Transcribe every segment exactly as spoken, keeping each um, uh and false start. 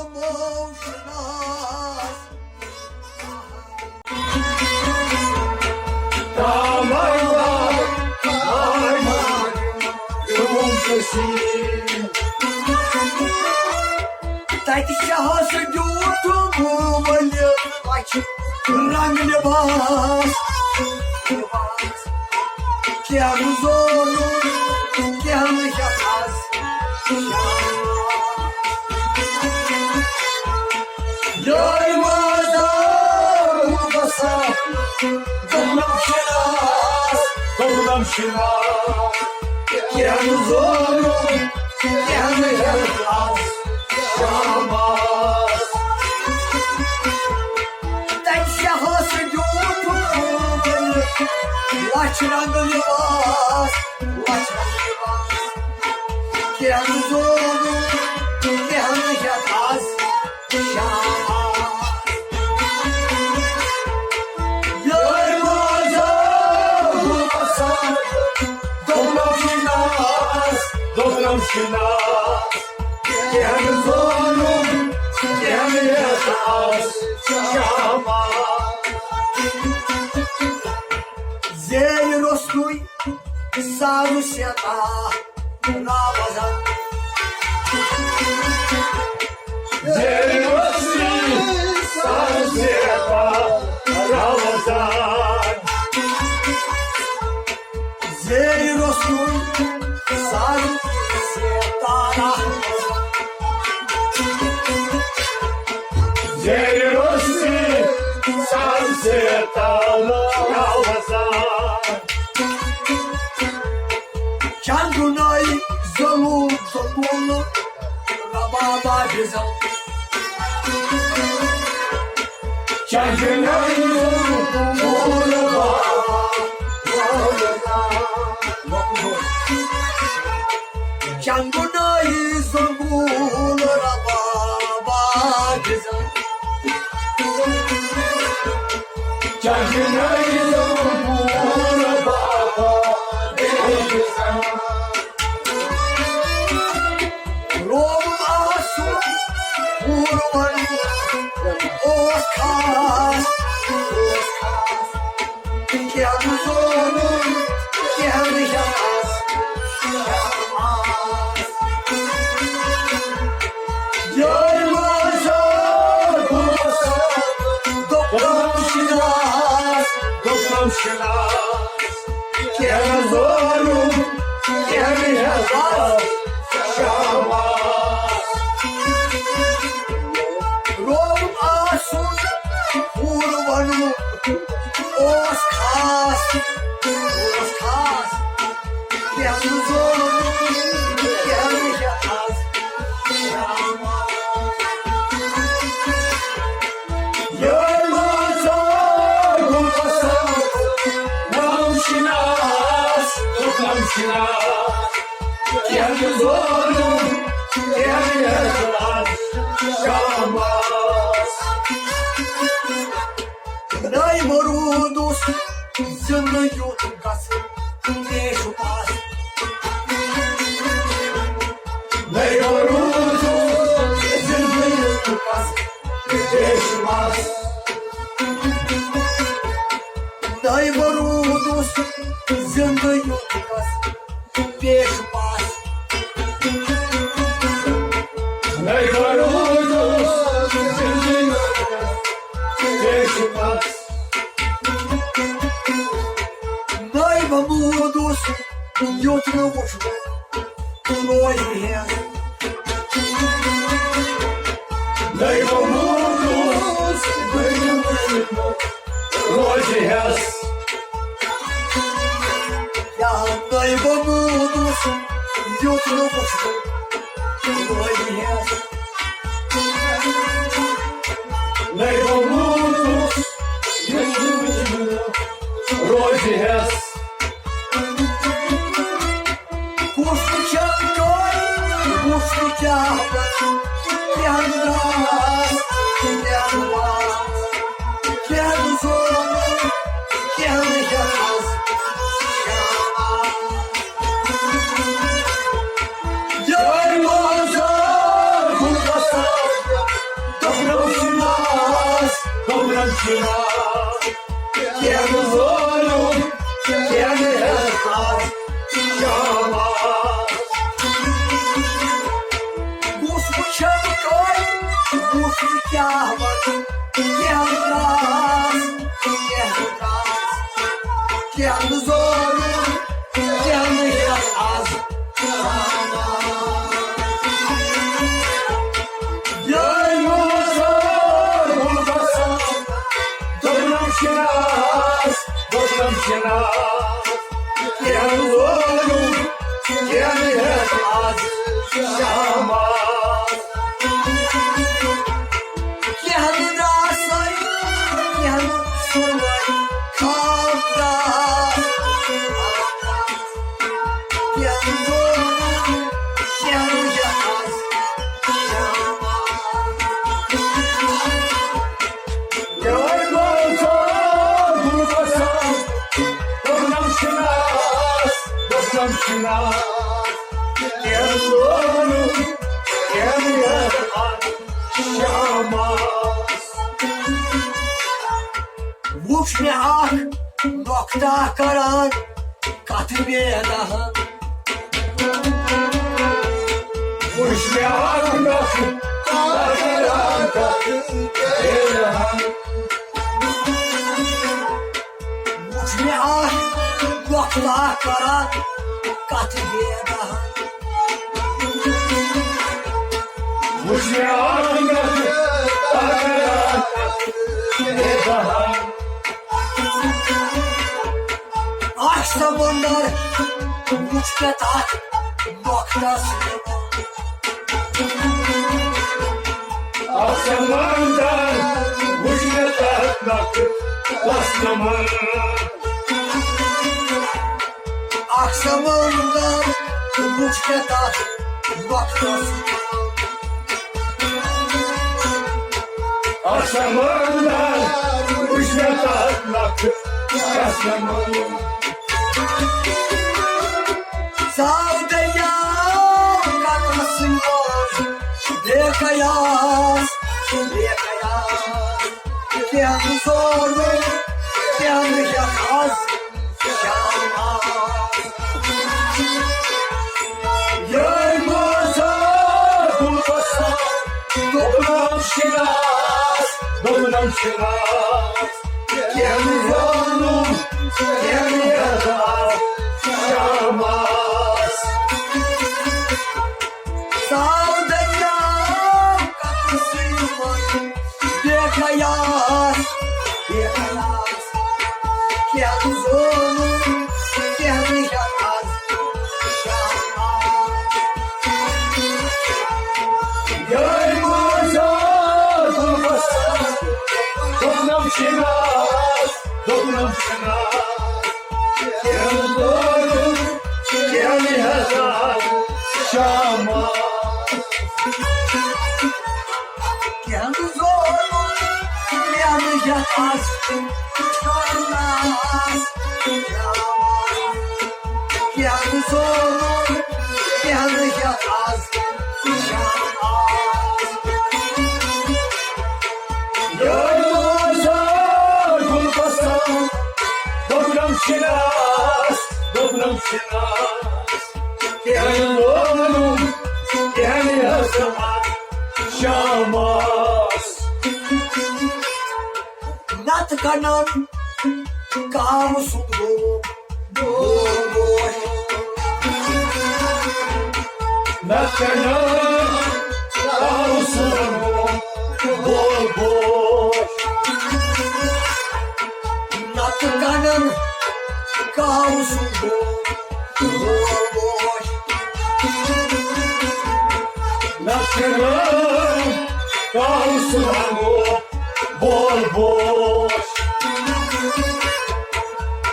موشناس۔ تتہِ شاہس ڈیوٗٹھ ؤلِتھ اَسہِ رنگ لباس۔ کینٛہہ نہٕ زونُن، کینٛہہ نہٕ ہٮ۪تھ از۔ یارِ مازا بسا، دوٚپنم شِناس، دوٚپنم شِناس۔ کینٛہہ نہٕ زونُن، کینٛہہ نہٕ ہٮ۪تھ از شامس۔ تتہِ شاہس ڈیوٗٹھ ؤلِتھ لچھ رنگ لباس، لچھ رنگ لباس۔ کینٛہہ نہٕ زونُن، کینٛہہ نہٕ ہٮ۪تھ از شامس۔ یارِ مازا بسا، دوٚپنم شِناس، دوٚپنم شِناس۔ کینٛہہ نہٕ زونُن، کینٛہہ نہٕ ہٮ۪تھ از شامس۔ زیرِ روٚستُے سازٕ سیتا راوزن۔ زیرِ روٚستُے سازٕ سیتا راوزن۔ زیرِ روٚستُے سازٕ سیتا راوزن۔ زیرِ روٚستُے سازٕ سیتا راوزن۔ چندنائی ظلم ظلم ربابا بزم۔ چندنائی ظلم ظلم ربابا بزم۔ چندنائی ظلم ظلم ربابا بزم۔ چندنائی ظلم ظلم ربابا بزم۔ روم آسُن پوٗرٕ وَنُن اوس خاص، اوس خاص۔ کینٛہہ نہٕ زونُن، کینٛہہ نہٕ ہٮ۪س۔ یارِ مازا بوسا، دوٚپنم شِناس، دوٚپنم شِناس۔ کینٛہہ نہٕ زونُن، کینٛہہ نہٕ ہٮ۪س شامس۔ روم آسُن پوٗرٕ وَنُن اوس خاص، اوس خاص۔ کینٛہہ نہٕ زونُن، کینٛہہ نہٕ ہٮ۪س شامس۔ یارِ مازا بوسا، دوٚپنم شِناس، دوٚپنم شِناس۔ کینٛہہ نہٕ زونُن، کینٛہہ نہٕ ہٮ۪س شامس۔ نَے وروٗدُس زِندٕ یُتھ گژھِ پیش پاس۔ نَے وروٗدُس زِندٕ یُتھ گژھِ پیش پاس۔ نَے وروٗدُس زِندٕ یُتھ گژھِ پیش پاس۔ نَے وروٗدُس زِندٕ یُتھ گژھِ پیش پاس۔ نَے وروٗدُس یُتھ نہٕ وُچھمُت روزِ ہٮ۪س۔ نَے وروٗدُس زِندٕ یُتھ روزِ ہٮ۪س۔ یا نَے وروٗدُس یُتھ نہٕ وُچھمُت روزِ ہٮ۪س۔ نَے وروٗدُس یُتھ نہٕ وُچھمُت روزِ ہٮ۪س۔ کُس چھَم ٹوے، کُس چھُ چاہت، کیٛاہ انداز، کیٛاہ انداز، کیٛاہ زور، کیٛاہ انداز۔ یارِ مازا بوسا، کینٛہہ نہٕ زورُن، کینٛہہ نہٕ ہٮ۪س آز شامس۔ کُس وٕچھن کٲلۍ، کُس کیٛاہ وَنہٕ، کینٛہہ نہٕ راز، کینٛہہ نہٕ راز، کینٛہہ نہٕ زورُن، کینٛہہ نہٕ ہٮ۪س آز۔ یے موسم گُل بسان، دوٚپنم شِناس، دوٚپنم شِناس، کینٛہہ زورُن، کینٛہہ ہٮ۪س آز شامس۔ کینٛہہ نہٕ راسے، کینٛہہ نہٕ سُروے، خاب دراس۔ کینٛہہ نہٕ زورُن، کینٛہہ نہٕ ہٮ۪س آز۔ یہے گوٚو ژور گُل بسان، دوٚپنم شِناس، دوٚپنم شِناس، کینٛہہ زورُن، کینٛہہ ہٮ۪س آز شامس۔ وُچھ مےٚ اکھ نۄقطہ کران کتھ بے دہن۔ وُچھ مےٚ اکھ نۄقطہ کران کتھ بے دہن۔ وُچھ مےٚ اکھ نۄقطہ کران کتھ بے دہن۔ وُچھ مےٚ اکھ نۄقطہ کران کتھ بے دہن۔ اکھ سمندر وُچھ مےٚ تتھ نۄقطس منٛز۔ اکھ سمندر وُچھ مےٚ تتھ نۄقطس منٛز۔ اکھ سمندر وُچھ مےٚ تتھ نۄقطس منٛز۔ اکھ سمندر وُچھ مےٚ تتھ نۄقطس منٛز۔ زاو دٔریاو قطرس منٛز بے قیاس، بے قیاس۔ کینٛہہ نہٕ زورُن، کینٛہہ نہٕ ہٮ۪س آز شامس۔ یے موسم گُل بسان، دوٚپنم شِناس، دوٚپنم شِناس، کینٛہہ نہٕ زورُن، کینٛہہ نہٕ ہٮ۪س آز شامس۔ زاو دٔریاو قطرسٕے منٛز بے قیاس، بے قیاس۔ کینٛہہ نہٕ زورُن، کینٛہہ نہٕ ہٮ۪س آز شامس۔ یے موسم گُل بسان، دوٚپنم شِناس، دوٚپنم شِناس، کینٛہہ نہٕ زورُن، کینٛہہ نہٕ ہٮ۪س آز شامس۔ کینٛہہ نہٕ زورُن، کینٛہہ نہٕ ہٮ۪س آز شامس۔ کینٛہہ نہٕ زورُن، کینٛہہ نہٕ ہٮ۪س آز شامس۔ یے موسم گُل بسان، دوٚپنم شِناس، دوٚپنم شِناس، کینٛہہ نہٕ زورُن، کینٛہہ نہٕ ہٮ۪س آز شامس۔ نتہٕ کنن کاوٕ سُنٛد گوٚو بول بوش۔ نتہٕ کنن کاوٕ سُنٛد گوٚو بول بوش۔ نتہٕ کنن کاوٕ سُنٛد گوٚو بول بوش۔ نتہٕ کنن کاوٕ سُنٛد گوٚو بول بوش۔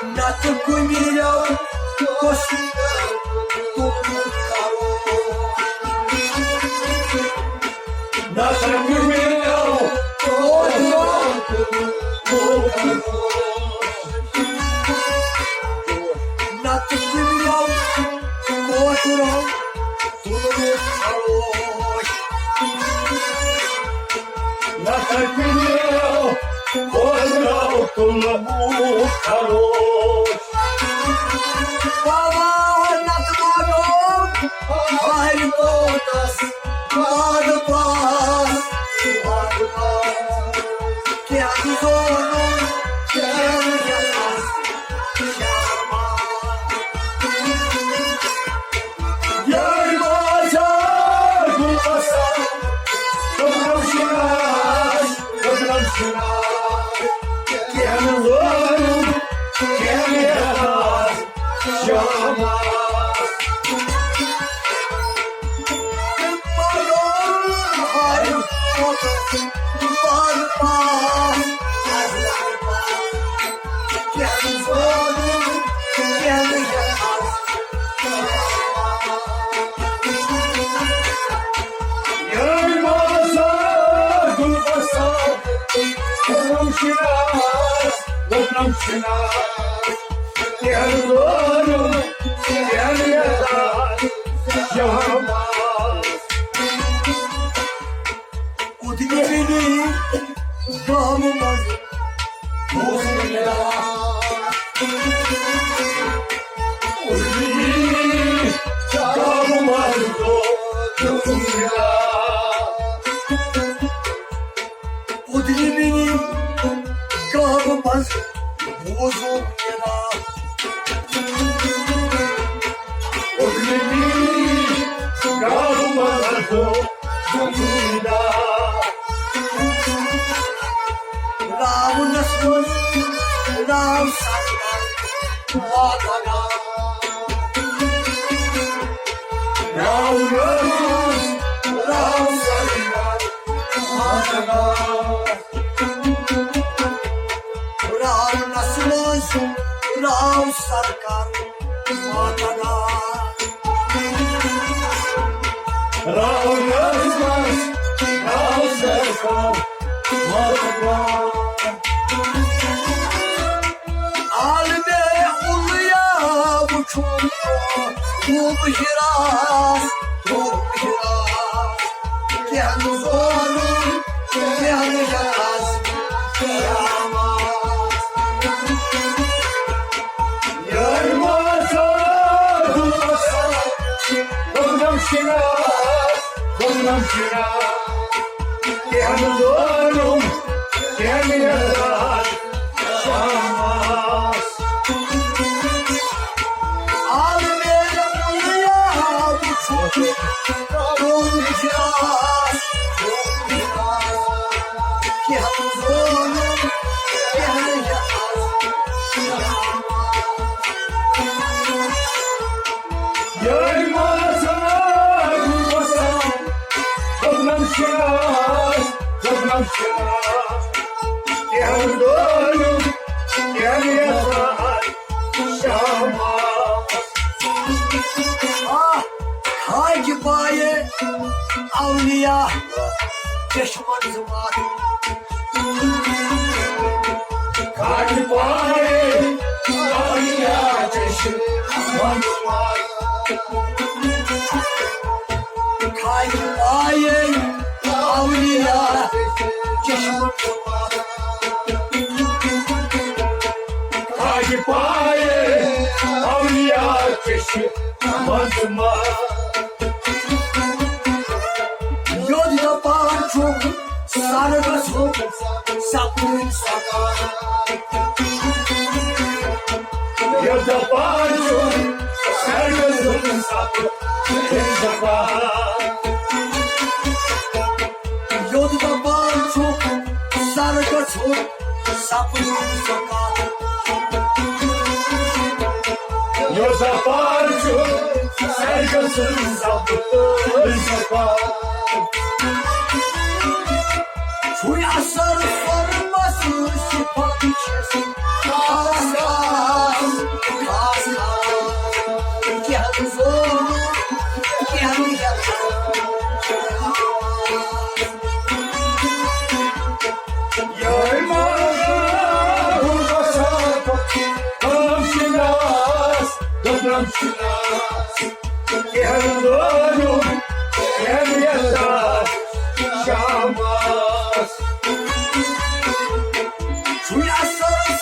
نتہٕ کُمِریو کۄس تُلُن خروش۔ نتہٕ کُمِریو کۄس تُلُن خروش۔ نتہٕ کُمِریو کوترو تُلمُت خروش۔ نتہٕ کُمِریو کوترو کلہٕ اوٗٹھ خروش۔ پاوان نتہٕ لاگو ہارِ طوطس باد پاس، باد پاس۔ کیٛاہ زونُن، کیٛاہ یَتھ شامس۔ یار بازار گُل بسان، گۄبرم شِناس، گۄبرم شِناس۔ کینٛہہ نہٕ زورُن، کینٛہہ نہٕ یَتھ شامس۔ اُدگِرنی گامہٕ منٛز بوزُم مےٚ ناو۔ اُدگِرنی گامہٕ منٛز بوزُم مےٚ ناو۔ اُدگِرنی گامہٕ منٛز بوزُم مےٚ ناو۔ اُدگِرنی گامہٕ منٛز بوزُم راونس منٛز راو سرکار واتان۔ راونس منٛز راو سرکار واتان۔ راونس منٛز راو سرکار واتان۔ راونس منٛز راو سرکار واتان۔ عالمِ اولیا وُچھُن گوٚو ہِراس، گوٚو ہِراس۔ کینٛہہ نہٕ زورُن، کینٛہہ نہٕ یَتھ شامس۔ یار بازار گُل بسان، گۄبرم شِناس، گۄبرم شِناس۔ کینٛہہ نہٕ زورُن، کینٛہہ نہٕ یَتھ شامس۔ عالمِ اولیا وُچھُن گوٚو ہِراس، گوٚو ہِراس۔ کینٛہہ نہٕ زورُن، کینٛہہ نہٕ یَتھ شامس۔ یار بازار گُل بسان، گۄبرم شِناس، گۄبرم شِناس۔ کینٛہہ نہٕ زورُن، کینٛہہ نہٕ یَتھ شامس۔ آہ، خاکہِ پایہِ اولیا چشمن زٕ ماتھ۔ خاکہِ پایہِ اولیا چشمن زٕ ماتھ۔ خاکہِ پایہِ اولیا چشمن زٕ ماتھ۔ خاکہِ پایہِ اولیا چشمن زٕ ماتھ۔ یوٚت دپان چھُ سرگس ہُنٛد سپُد سکار۔ یوٚت دپان چھُ سرگس ہُنٛد سپُد سکار۔ یوٚت دپان چھُ سرگس ہُنٛد سپُد سکار۔ یوٚت دپان چھُ سرگس ہُنٛد سپُد سکار۔ چھُے اثر سۄرمس صفت چھس خاص خاص، خاص خاص۔ کینٛہہ نہٕ زونُن، کینٛہہ نہٕ ہٮ۪ژان۔ یار بازار گُل بسان، گۄبرم شِناس، گۄبرم شِناس۔ کینٛہہ نہٕ زونُن، کینٛہہ نہٕ یَتھ شامس۔ چھُے اثر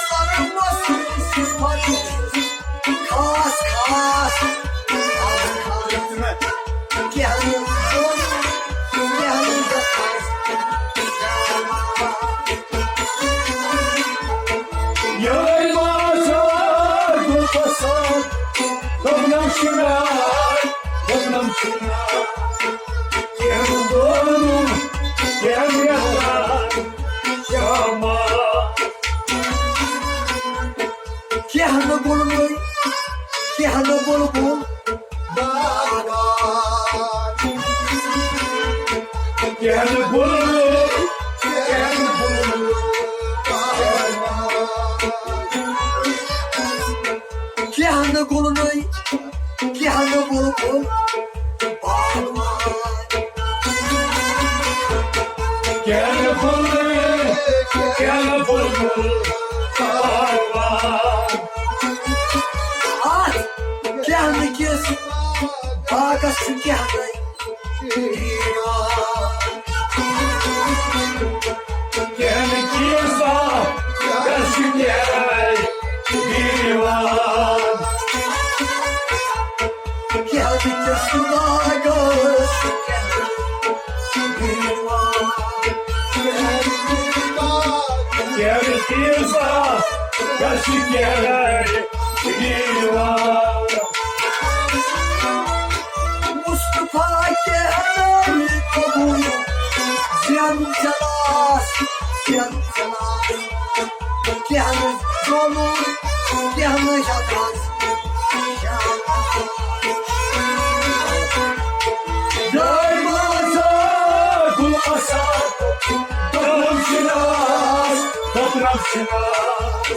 کیٛاہ نہٕ گُلہٕ، کیٛاہ نہٕ گُلہٕ، کیٛاہ نہٕ گُلہٕ نٔے، کیٛاہ نہٕ بُلبُل باغوان۔ کیٛاہ نہٕ گُلہٕ، کیٛاہ نہٕ بُلبُل باغوان۔ آہ، کیٛاہ نہٕ کِس باغس چھُ کیٛاہ نہٕ دیوان۔ کیٛاہ نہٕ کیٛاہ سا گژھِ نیرے دیوان۔ کیٛاہ نہٕ کیٛاہ سا گژھِ دیوان۔ کیٛاہ نہٕ کیٛاہ سا گژھِ نیرے دیوان۔ مصطفیٰ کیٛاہ نہٕ قبول زین چلاس، زین چلاس۔ کیٛاہ نہٕ ظلم، کیٛاہ نہٕ ہٮ۪کان۔ یار بازار گُل آسان، دۄدرم شِناس، دۄدرم شِناس۔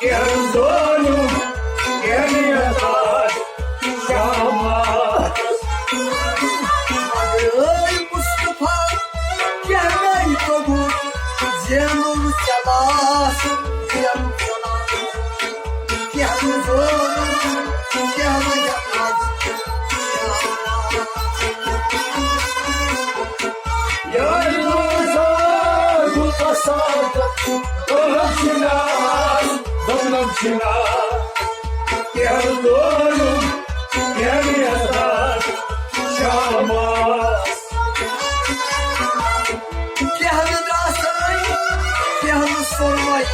کیٛاہ ظلم، کیٛاہ نہٕ ہٮ۪کان۔ شامس۔ مگر مصطفیٰ، کیٛاہ نَے توٚگُن زینُن ژےٚ لاس، زینُن ژےٚ لاس۔ کیٛاہ نہٕ زورُن، کیٛاہ نہٕ یَتھ منٛز۔ یار بازار گُل آسان، دۄدرم شِناس، دۄدرم شِناس۔ کیٛاہ لولُم، کیٛاہ یَتھ شامس۔ کیٛاہ نہٕ درٛاسَے، کیٛاہ نہٕ سۄرمَے،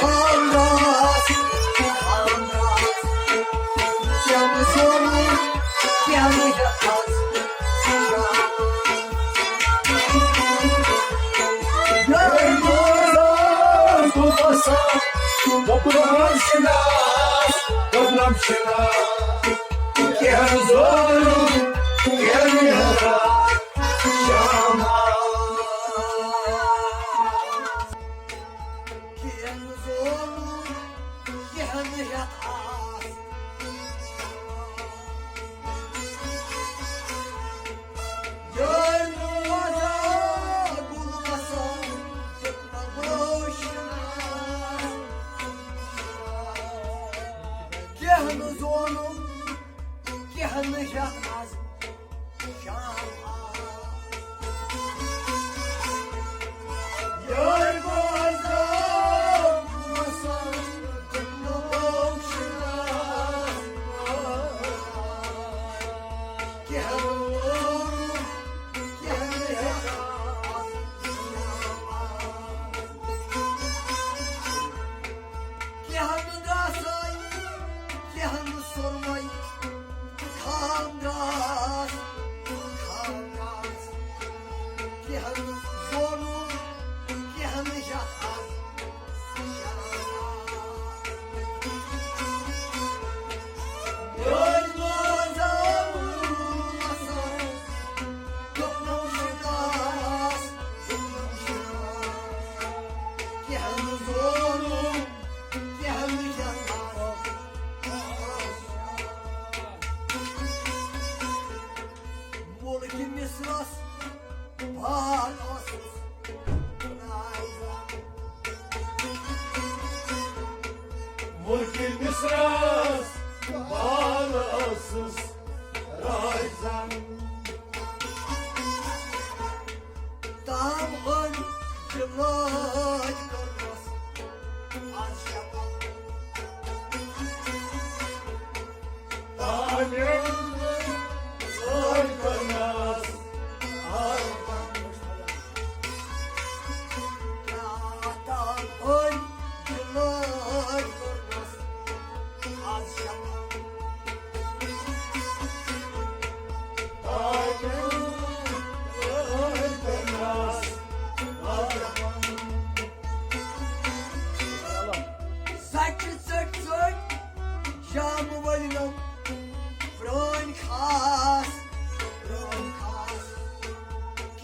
خانٛداس، خانٛداس۔ کیٛاہ نہٕ زونُم، کیٛاہ نہٕ ہٮ۪تھ۔ یار بازار گُل آسان، دۄدرم شِناس، دۄدرم شِناس۔ کیٛاہ زورُم، کیٛاہ یَتھ شامس۔ کیٛاہ زورُم، کیٛاہ یَتھ کیٛاہ نہٕ زونُم، کیٛاہ نہٕ ہٮ۪تھ آز شام آز۔ یار بازار مسان، کیٛاہ نہٕ زونُم، کیٛاہ نہٕ ہٮ۪تھ آز شام آز۔ کیٛاہ نہٕ درٛاسَے، کیٛاہ نہٕ سۄرمَے، خام درٛاس، خام درٛاس۔ کیٛاہ نہٕ زونُم، کیٛاہ نہٕ یَتھ آز شام آز۔ یار بازار مسان، دۄدرم شِناس، دۄدرم شِناس۔ کیٛاہ نہٕ زونُم، کیٛاہ نہٕ یَتھ۔ مُلکہِ مِصرَس بال ٲسٕس رایزان۔ مُلکہِ مِصرَس بال ٲسٕس رایزان۔ تام أنۍ جِلٲدۍ کٔرنَس آز شکل۔ تام أنۍ جِلٲدۍ کٔرنَس آز شکل۔ تام أنۍ جِلٲدۍ کٔرنَس آز شکل۔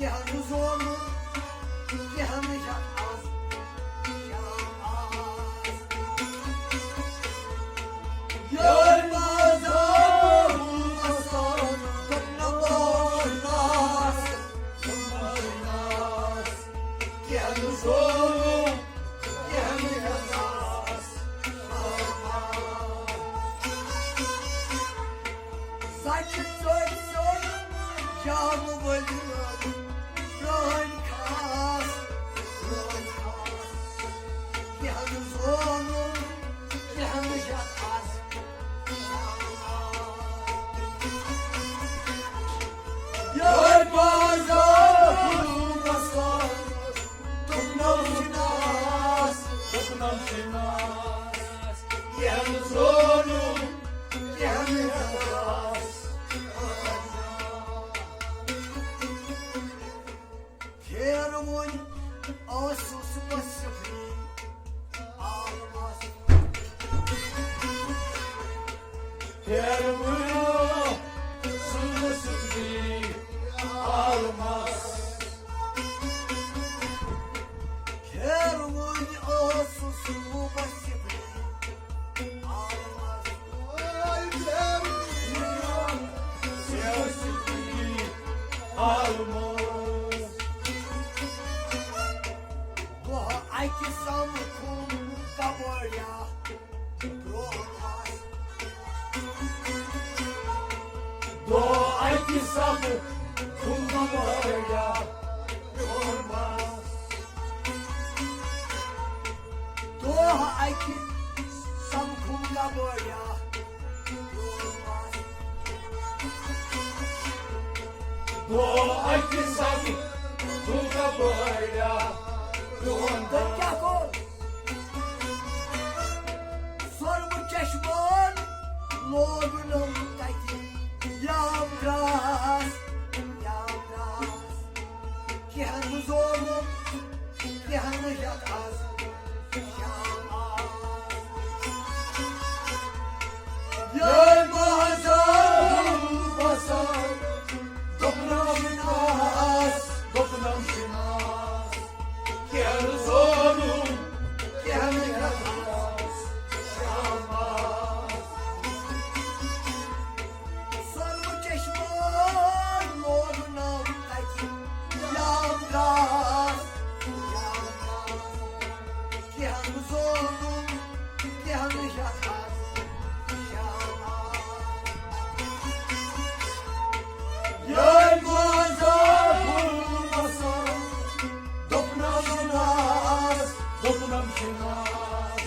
کیٛاہ نہٕ زونُن، کیٛاہ نہٕ ہٮ۪تھ آز شام آز۔ یٲرۍ مازا وُل وسان، دوٚپنم بوے ناس، دوٚپنم ناس۔ کیٛاہ نہٕ زونُن، کیٛاہ نہٕ ہٮ۪تھ آز شام آز۔ سچہِ ژٔٹۍ ژٔٹۍ شام ؤلۍ پرٛٲنۍ خاص، پرٛٲنۍ خاص۔ کیٛاہ نہٕ زونُن، کیٛاہ نہٕ ہٮ۪تھ آز۔ یٲرۍ بازار گژھان، دوٚپنم چھِنہٕ آس، دوٚپنم چھِنہٕ آس۔ کیٛاہ نہٕ زونُن، کیٛاہ نہٕ ہٮ۪تھ آز۔ پھیروُن اوسُس بہٕ صفری عالمس۔ پھیروُن اوسُس بہٕ صفری عالمس۔ پھیروُن اوسُس بہٕ صفری عالمس۔ دۄہ اَکہِ سمکھُم کبٲڑیا برونٛہہ۔ دۄہ اَکہِ سمکھُم کبٲڑیا برونٛہہ۔ دۄہ اَکہِ سمکھُم کبٲڑیا۔ دۄہ اَکہِ سمکھُم کبٲڑیا۔ تہٕ کیٛاہ کوٚر؟ سۄرمہٕ چشمان لوگنم تَتہِ۔ یام دراس، یام دراس۔ کیٛاہ نہٕ زونُم، کیٛاہ نہٕ ہٮ۪تھ آز شام آز۔ یٲرۍ بازار وسان، دوٚپنم چھِنہٕ آس، دوٚپنم چھِنہٕ آس۔ کیٛاہ نہٕ زونُم، کیٛاہ نہٕ ہٮ۪تھ آز شام آز۔ سۄرمہٕ چشمان لوگنم تَتہِ۔ یام دراس، یام دراس۔ کیٛاہ نہٕ زونُم، کیٛاہ نہٕ ہٮ۪تھ آز شام آز۔ یٲرۍ بازار وسان، دوٚپنم چھِنہٕ آس، دوٚپنم چھِنہٕ آس۔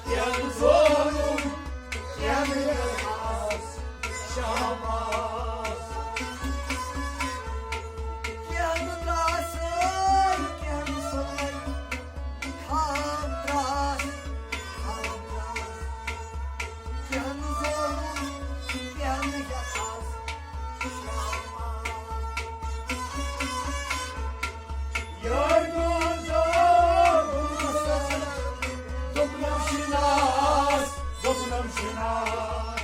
کیٛاہ نہٕ زونُم، کیٛاہ نہٕ ہٮ۪تھ آز شام آز۔ کیٛاہ نہٕ درٛاسہٕ، کیٛاہ نہٕ سٲے، خام درٛاس، خام درٛاس۔ کیٛاہ نہٕ زونُم، کیٛاہ نہٕ ہٮ۪تھ آز شام آز۔ یٲرۍ بازار وسان، دوٚپنم چھِنہٕ آس، دوٚپنم چھِنہٕ آس۔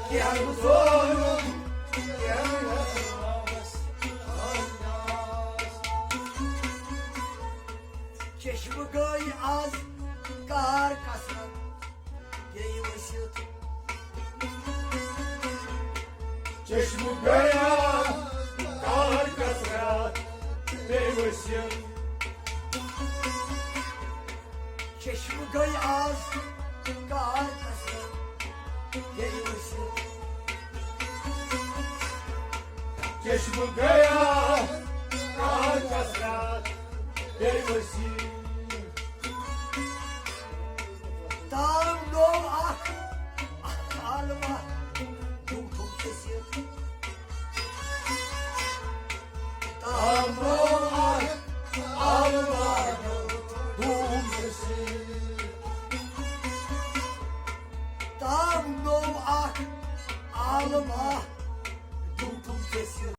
کیٛاہ نہٕ زونُم، کیٛاہ نہٕ ہٮ۪تھ آز۔ چشمہٕ گٔے آز کار کثرت بیٚیہِ ؤسِتھ۔ چشمہٕ گٔے آز کار کثرت بیٚیہِ ؤسِتھ۔ چشمہٕ گٔے آز کار کثرت بیٚیہِ ؤسِتھ۔ چشمہٕ گٔے آز کار کثرت بیٚیہِ ؤسِتھ۔ تام گوٚو اکھ عالمہ ڈوٗٹھُم ژٔسِتھ۔ تام گوٚو اکھ عالمہ ڈوٗٹھُم ژٔسِتھ۔ تام گوٚو اکھ عالمہ ڈوٗٹھُم ژٔسِتھ۔